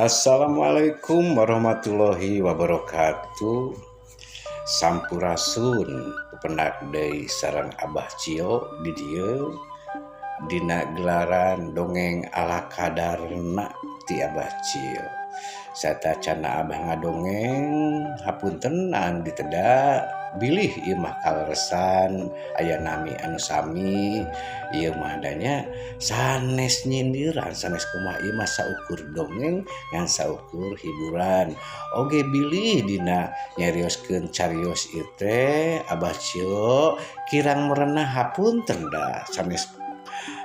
Assalamualaikum warahmatullahi wabarakatuh. Sampurasun pependak deui sareng Abah Cio di dieu dina gelaran dongeng ala kadarna ti Abah Cio. Satacana Abah ngadongeng hapunten anu diteda bilih ieu mah kaleresan aya nami anu sami ieu mah danya sanes nyindiran sanes kumaha ieu mah saukur dongeng ngan saukur hiburan oge bilih dina nyarioskeun carios ieu teh Abah Cio kirang merenah hapunten da sanes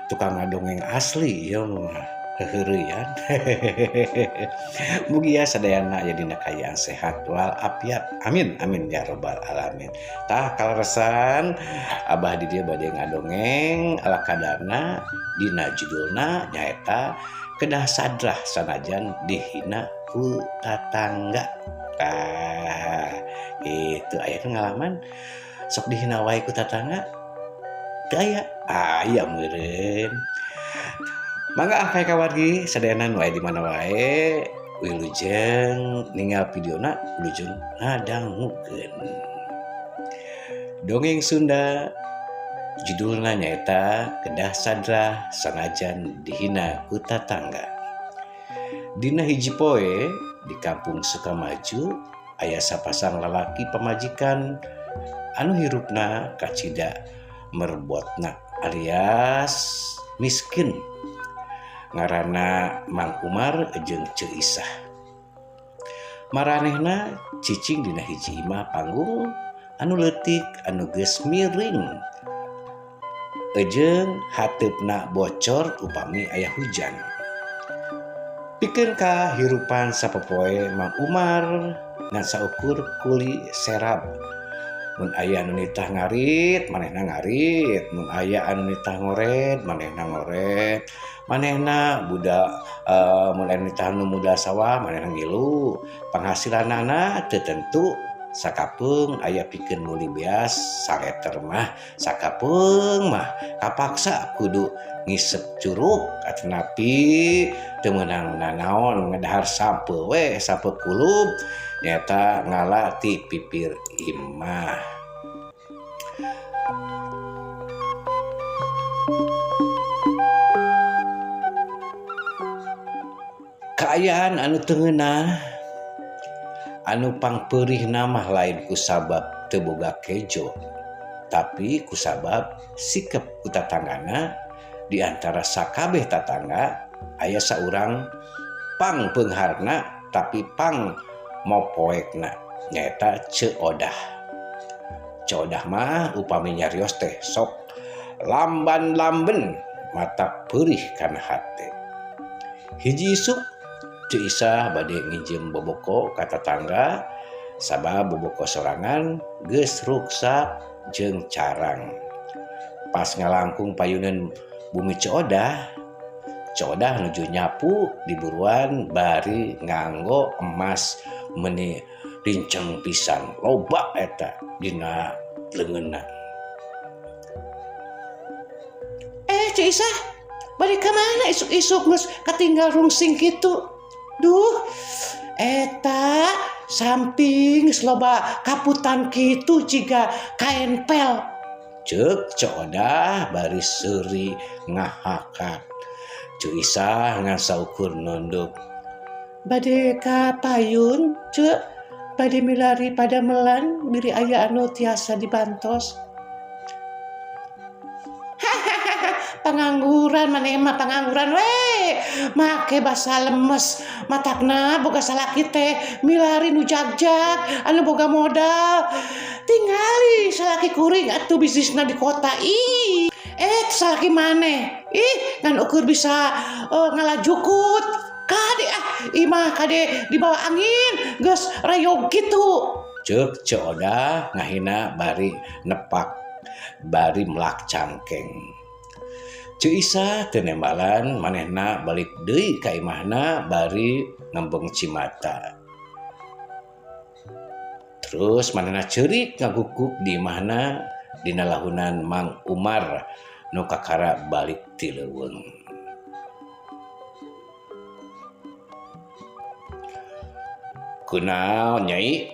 tukang ngadongeng asli ieu mah heureuyan. Mugia sadayana aya dina kaayaan sehat wal afiat, amin amin ya robbal alamin. Tah kaleresan Abah di dieu bade ngadongeng ala kadarna dina judulna nyaeta kedah sadrah sanajan dihina ku tatangga. Tah kitu aya pengalaman sok dihina wae ku tatangga teu aya aya meureun. Mangga ah kawargi sadayana nu aya di mana wae wilujeng ningal videona wilujeng ngadangukeun. Dongeng Sunda judulna nyaeta Kedah Sadrah Sanajan Dihina ku Tatangga. Dina hiji poe di kampung Sukamaju aya sapasang lalaki pamajikan anu hirupna kacida merbotna alias miskin. Ngaranna Mang Umar jeung Ceu Isah. Maranehna cicing dina hiji imah panggung anu leutik anu geus miring jeung hateupna bocor upami aya hujan. Pikeun kahirupan sapopoe Mang Umar ngan saukur kuli serab. Mun aya anu nitah ngarit manehna ngarit, mun aya anu nitah ngoret manehna ngoret, manehna budak mun aya nitah nu muda sawah manehna ngilu. Panghasilanana teu tentu sakapeung aya pikeun meuli beas saleter mah sakapeung mah kapaksa kudu ngisep curug atanapi teu meunang nanaon ngadahar sampeu we sampeu kulub nyaeta ngala ti pipir imah. Kaayaan anu teu ngeunah anu pangpeurihna mah lain kusabab teu boga kejo tapi kusabab sikep ku tatanggana. Di antara sakabeh tatangga aya saurang pang peungharna tapi pang mopoekna nyaeta Ceu Odah. Ceu Odah mah upami nyarios teh sok lamban-lamben mata peurih kana hate. Hiji isuk Ceu Isah bade nginjem boboko ka tatangga sabab boboko sorangan geus ruksak jeung carang. Pas ngalangkung payuneun bumi Ceu Odah, Ceu Odah nuju nyapu di buruan bari nganggo emas meni rinceng pisan loba eta dina leungeunna. Ceu Isah bade ka mana isuk-isuk geus katinggal rungsing kitu? Duh, eta samping geus loba kaputan kitu jiga kaen pel. Ceuk Ceu Odah bari seuri ngahakak. Ceu Isah ngan saukur nunduk. Bade ka payun, Ceu, bade milari padamelan biri aya anu tiasa dibantos. Pangangguran maneh mah pangangguran we. Make basa lemes matakna boga salaki teh milari nu jagjag anu boga modal. Tingali salaki kuring atuh bisnisna di kota ih. Salaki maneh ih ngan ukur bisa ngalajukut. Kade ah imah kade dibawa angin geus rayog kitu. Ceuk Ceu Odah ngahina bari nepak bari melak cangkeng. Ceu Isah teu nembalan manehna balik deui ka imahna bari ngembeng cimata. Terus manehna ceurik ngagukuk di imahna dina lahunan Mang Umar nu kakara balik ti leuweung. Kunaon Nyai?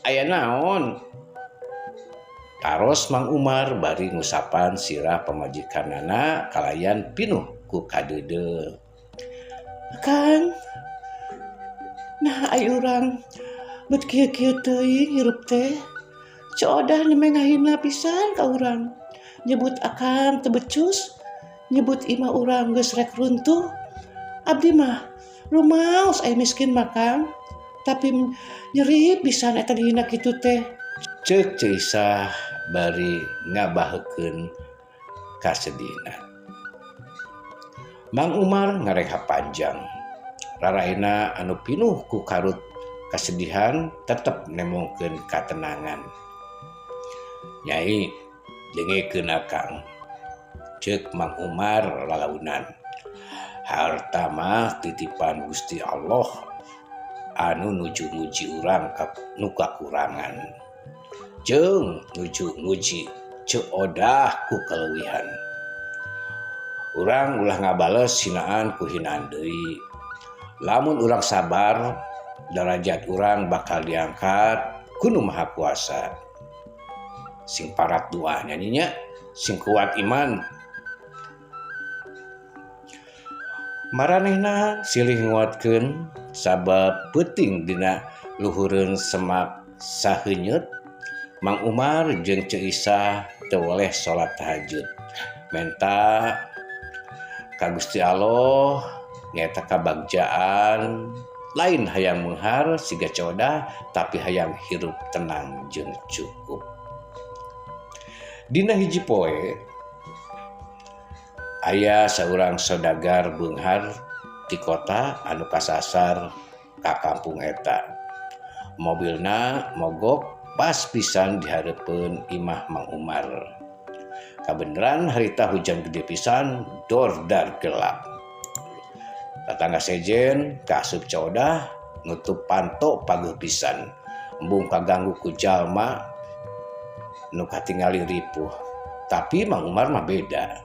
Aya naon? Taros Mang Umar bari ngusapan sirah pamajikanana kalayan pinuh ku kadeudeuh. Kang, nah ai urang bet kieu-kieu teuing hirup teh. Ceu Odah nembe ngahina pisan ka urang. Nyebut akang teu becus, nyebut imah urang geus rek runtuh. Abdi mah rumaos aya miskin mah Kang, tapi nyeri pisan eta dihina kitu teh. Ceuk Ceu Isah bari ngabaheukeun kasedihna. Mang Umar ngareha panjang. Raraina anu pinuh ku karut kasedihan tetep nemongkeun katenangan. Nyai, dengekeun akang. Ceuk Mang Umar lalaunan. Harta mah titipan Gusti Allah anu nuju nguji urang nu kakurangan. Jeung nuju nguji Ceu Odah ku kaleuwihan. Urang ulah ngabales hinaan ku hinaan deui. Lamun urang sabar, darajat urang bakal diangkat ku Nu Maha Kuasa. Sing parat doa nyanyinya, sing kuat iman. Maranehna silih nguatkeun sabab peuting dina luhureun semak saheunyeut. Mang Umar jeung Ceu Isah teu weleh salat tahajud. Menta ka Gusti Allah nyaeta kabagjaan lain hayang meunghar siga Ceu Odah tapi hayang hirup tenang jeung cukup. Dina hiji poe aya saurang saudagar beunghar ti kota anu kasasar ka kampung eta. Mobilna mogok pas pisan dihareupeun imah Mang Umar. Kabeneran harita hujan gede pisan dordar gelap. Tatangga sejen kaasup Ceu Odah nutup panto pageuh pisan. Embung kaganggu ku jalma nu katingali ripuh. Tapi Mang Umar mah beda.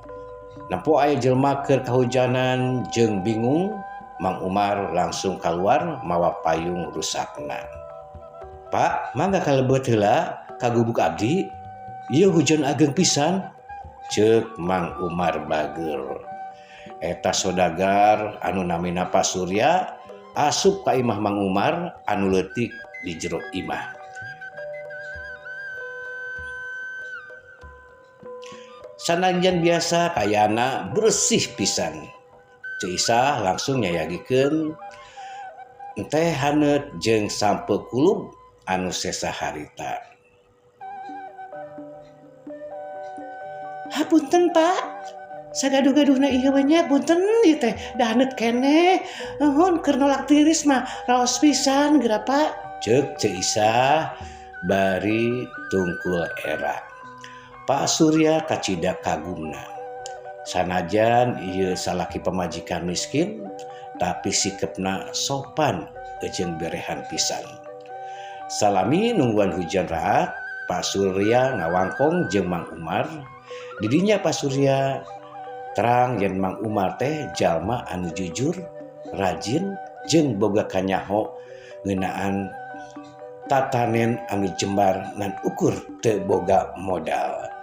Nempo aya jelema keur kahujanan jeung bingung, Mang Umar langsung kaluar mawa payung rusakna. Pak, mangga kalebet heula ka gubuk abdi. Ieu hujan ageng pisan. Ceuk Mang Umar bager. Eta saudagar anu namina Pak Surya asup ka imah Mang Umar anu leutik di jero imah. Sanajan biasa kayana bersih pisan. Ceu Isah langsung nyayagikeun teh haneut jeung sampe kulub anu sesa harita. Hapunten Pak, sagaduh-gaduhna ieu we nya punten ieu teh dahaneut keneh. Nuhun keur nolak tiris mah raos pisan geura Pak. Ceuk Ceu Isah bari tungkul era. Pak Surya kacida kagumna. Sanajan ieu salaki pamajikan miskin, tapi sikepna sopan jeung berehan pisan. Salami nungguan hujan raat, Pak Surya ngawangkong jeung Mang Umar. Didinya Pak Surya terang yen Mang Umar teh jalma anu jujur, rajin jeung boga kanyaho ngeunaan tatanen anu jembar ngan ukur teu boga modal.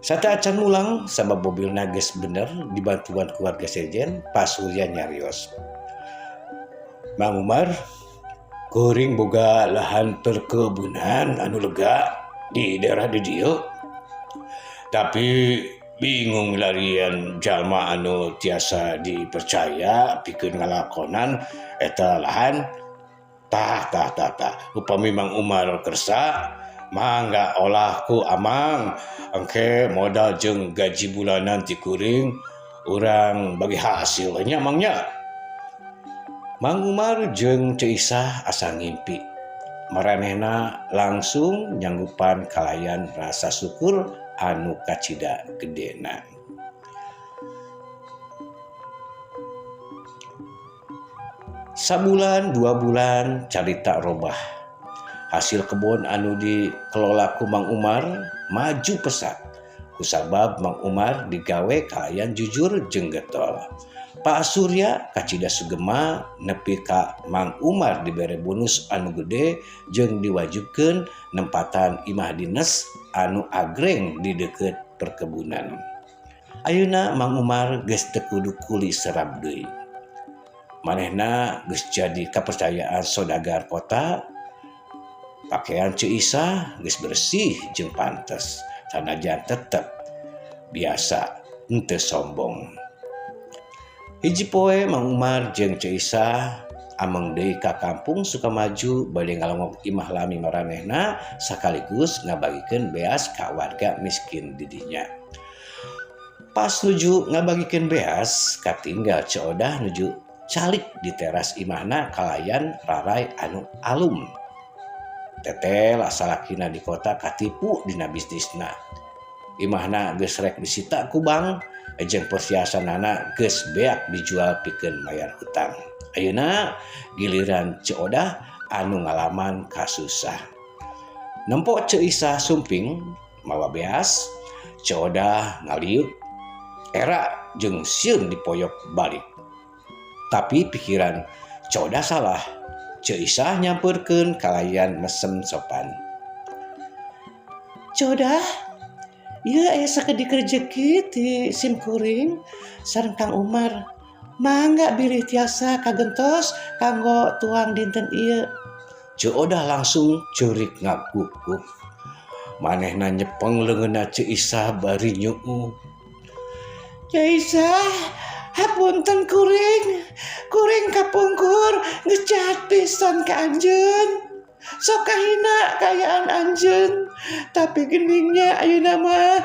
Sateuacan mulang sabab mobilna geus bener dibantuan keluarga sejen, Pak Surya nyarios. Mang Umar, kuring boga lahan perkebunan anu lega di daerah di dieu. Tapi bingung larian jalma anu tiasa dipercaya pikeun ngalakonan eta lahan. Tah tah tah tah. Upami Mang Umar kersa mangga olah ku amang engke modal jeung gaji bulanan ti kuring urang bagi hasil nya mangnya. Mang Umar jeung Ceu Isah asa ngimpi. Maranehna langsung nyanggupan kalayan rasa syukur anu kacida gedena. Sabulan 2 bulan carita robah. Hasil kebun anu dikelola ku Mang Umar maju pesat. Kusabab Mang Umar digawe kalayan jujur jeung getol. Pak Surya kacida sugema nepi ka Mang Umar dibere bonus anu gede jeung diwajibkeun nempatan imah dines anu agreng di deukeut perkebunan. Ayeuna Mang Umar geus teu kudu kuli serab deui. Manehna geus jadi kapercayaan sodagar kota. Pakaian Ceu Isah geus bersih jeung pantes, sanajan tetep biasa henteu sombong. Hiji poe Mang Umar jeung Ceu Isah ameng deui ka kampung Sukamaju bade ngalongok imah lami maranehna sakaligus ngabagikeun beas ka warga miskin di dinya. Pas nuju ngabagikeun beas, katinggal Ceu Odah nuju calik di teras imahna kalayan raray anu alum. Tetel salakina di kota katipu dina bisnisna. Imahna geus rek disita ku bank jeung perhiasanana geus beak dijual pikeun mayar hutang. Ayeuna giliran Ceu Odah anu ngalaman kasusah. Nempo Ceu Isah sumping mawa beas, Ceu Odah ngaliuk era jeung sieun dipoyok balik. Tapi pikiran Ceu Odah salah. Ceu Isah nyamperkeun kalayan mesem sopan. Ceu Odah, ieu aya sakedik rejeki ti sim kuring sareng Kang Umar. Mangga bilih tiasa kagentos kanggo tuang dinten ieu. Ceu Odah langsung ceurik ngaguguk. Manehna nyepeng leungeunna Ceu Isah bari nyuuh. Ceu Isah, hapunten kuring. Kuring kapungkur geus jahat pisan ka anjeun. Sok kahina kaayaan anjeun. Tapi geningnya ayeuna mah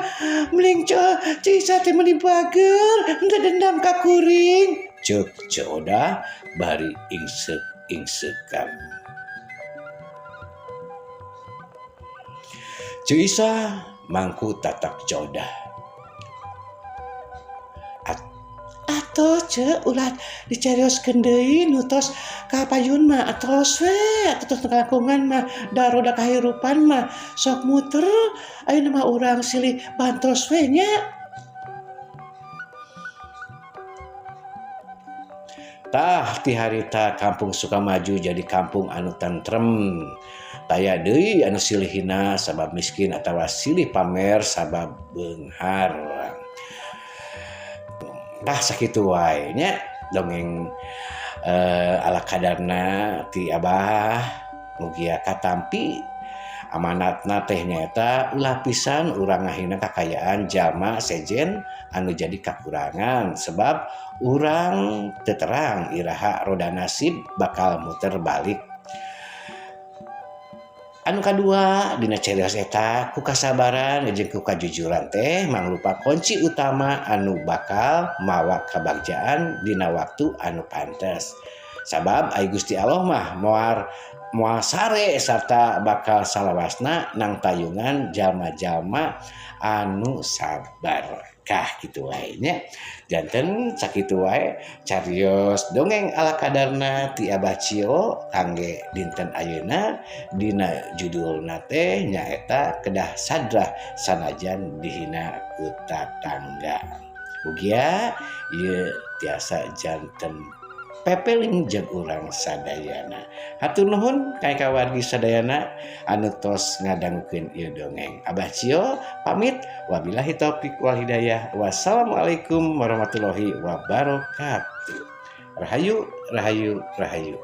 meling Ceu Isah teh meuni bager henteu dendam ka kuring. Ceuk Ceu Odah bari ingseuk-ingsekan. Ceu Isah mangku tatak Ceu Odah. Atuh Ceu ulah dicarioskeun deui nu tos ka payun mah atos we atuh tos kalangkungan mah da roda kahirupan mah sok muter ayeuna mah urang silih bantos we nya. Tah ti harita kampung Sukamaju jadi kampung anu tentrem. Taya deui anu silih hina sabab miskin atawa silih pamer sabab beunghar. Tah sakitu wae nya dongeng ala kadarna ti Abah mugia katampi amanatna teh nyaeta ulah pisan urang ngahina kakayaan jalma sejen anu jadi kakurangan sebab urang teu terang iraha roda nasib bakal muter balik. Anu kadua dina carios eta ku kasabaran jeung ku kajujuran teh mangrupa kunci utama anu bakal mawa kabagjaan dina waktu anu pantes. Sabab ai Gusti Allah mah moal sare sarta bakal salawasna nang tayungan jalma-jalma anu sabar. Kah kitu wae nya. Janten sakitu wae carios dongeng ala kadarna ti Abah Cio kangge dinten ayeuna dina judulna teh nyaeta kedah sadrah sanajan dihina ku tatangga. Mugia ieu tiasa janten pepeling jeung urang sadayana. Hatur nuhun ka kawargi sadayana anu tos ngadangukeun ieu dongeng. Abah Cio pamit, wabillahi taufik wal hidayah. Wassalamualaikum warahmatullahi wabarakatuh. Rahayu, rahayu, rahayu.